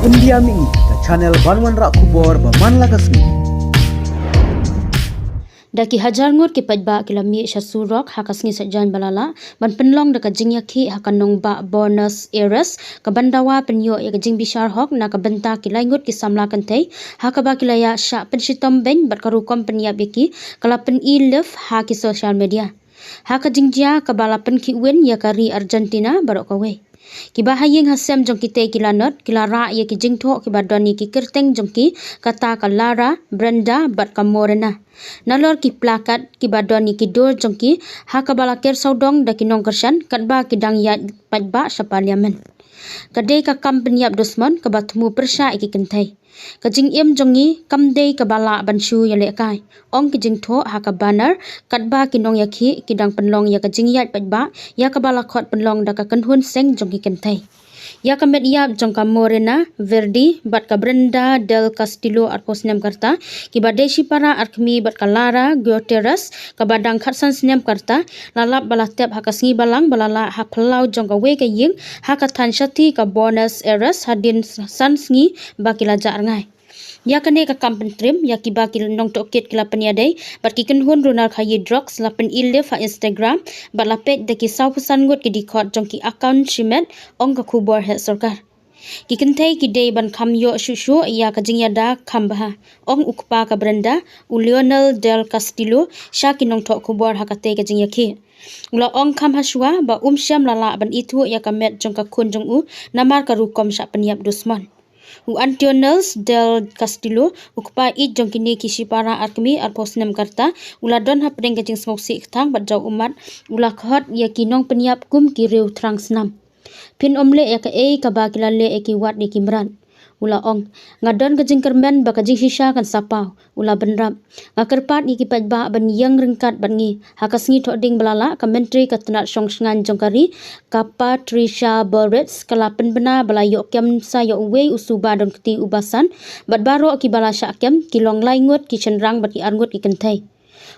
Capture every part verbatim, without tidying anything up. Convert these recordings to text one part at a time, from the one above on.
India Mini, ka channel ban wanrah khubor ba man la ka sngi. Da ki hajar ngut ki paidbah ki la mih sha surok ha ka sngi Saitjaiñ ba la lah ban pynlong da ka jingïakhih ha ka nongbah Buenos Aires, ka ban dawa pynïoh ïa ka jingbishar hok na ka bynta ki lai ngut ki samla kynthei, ha kaba ki la ïa shah pynshitom beiñ bad ka rukom pynïap ïa ki ka la pyni live ha ki social media. Ha ka jingjia kaba la pynkhih win ïa ka ri Argentina baroh kawei, kiba ha ïing ha sem jong kitei ki lanot ki la rah ïa ki jingthoh kiba don ïa ki kyrteng jong ki, kata ka Lara, Brenda bad ka Morena. Nalor ki plakat kiba don ïa ki dur jong ki, ha kaba la ker sawdong da ki nongkyrshan katba ki dang ïaid paidbah sha parliament. Ka dei ka kam pynïap dusmon kaba thmu pyrshah ïa ki kynthei. Ka jingim jong ngi kam dei kaba lah ban shu ïalehkai, ong ki jingthoh ha ka banner, katba ki nongïakhih ki dang pynlong ïa ka jingïaid paidbah ïa kaba la khot pynlong da ka kynhun seng jong ki kynthei. Ïa ka met ïap jong ka Morena Verdi bad ka Brenda del Castillo, arphew snem ka rta, kiba dei shipara ar kmie, bad ka Lara Gutierrez, kaba dang khatsan snem ka rta, la lap ba la tep ha ka sngi Balang ba la lah ha phyllaw jong kawei ka ïing ha ka thaiñ shathie ka Buenos Aires hadien san sngi ba ki la jah rngai. Ïa kane ka kam pyntriem ïa kiba ki nongtohkit ki la pynïadei bad ki kynhun runar khaïi drugs la pyni live ha Instagram bad la peit da ki sawphew san ngut ki dkhot jong ki account shimet, ong ka khubor heh sorkar. Ki kynthei ki dei ban kham ïoh shuh shuh ïa ka jingïada kham bha, ong u kpa ka Brenda, u Lionel del Castillo, sha ki nongthoh khubor ha katei ka jingïakhih. U la ong kham ha shuwa ba um shym la lah ban ithuh ïa ka met jong ka khun jong u namar ka rukom shah pynïap dusmon. U Antonio del Castillo, u kpa ïeit jong kine ki shipara ar kmie arphew snem ka rta, u la don hapdeng ka jingsngewsih kthang bad jaw ummat, u la khot ïa ki nongpynïap kum ki riew thrang snam. Phin ym leh ïa kaei kaba ki la leh ïa ki wat ïa ki mrad, u la ong. Nga don ka jingkyrmen ba ka jingshisha kan sa paw, u la bynrap. Nga kyrpad ïa ki paidbah ban ïeng ryngkat bad ngi. Ha ka sngi Thohdieng ba la lah, ka Myntri ka tnat shong shngaiñ jong ka ri, ka Patricia Bullrich, ka la pynbna ba la ïoh kem sa ïa uwei u suba donkti uba san bad baroh kiba la shah kem ki long lai ngut ki shynrang bad ki ar ngut ki kynthei.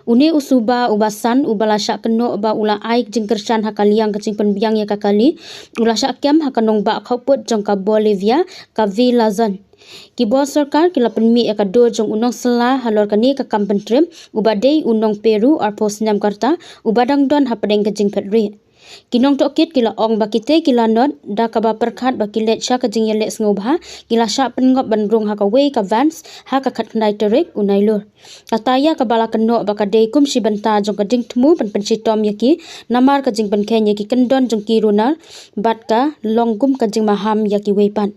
Une u suba uba san uba la shah kynnoh ba u la ai jingkyrshan ha ka liang ka jingpynbiang ïa ka kali, u la shah kem ha ka nongbah khawpud jong ka Bolivia, ka Vilazon. Ki bor sorkar ki la pynmih ïa ka dur jong u nongsla halor kane ka kam pyntriem, uba dei u nong Peru arphew snem ka rta, uba dang don hapdeng ka jingphet rieh. Ki nongtohkit ki la ong ba kitei ki lanot da kaba pyrkhat ba ki leit sha ka jingïaleh sngewbha, ki la shah pynngop ban rung ha kawei ka Vans ha ka khatkhyndai tarik u Nailur. Kata ïa kaba la kynnoh ba ka dei kum shi bynta jong ka jingthmu ban pynshitom ïa ki namar ka jingpynkheiñ ïa ki kyndon jong ki runar bad ka long kum ka jingmaham ïa kiwei pat.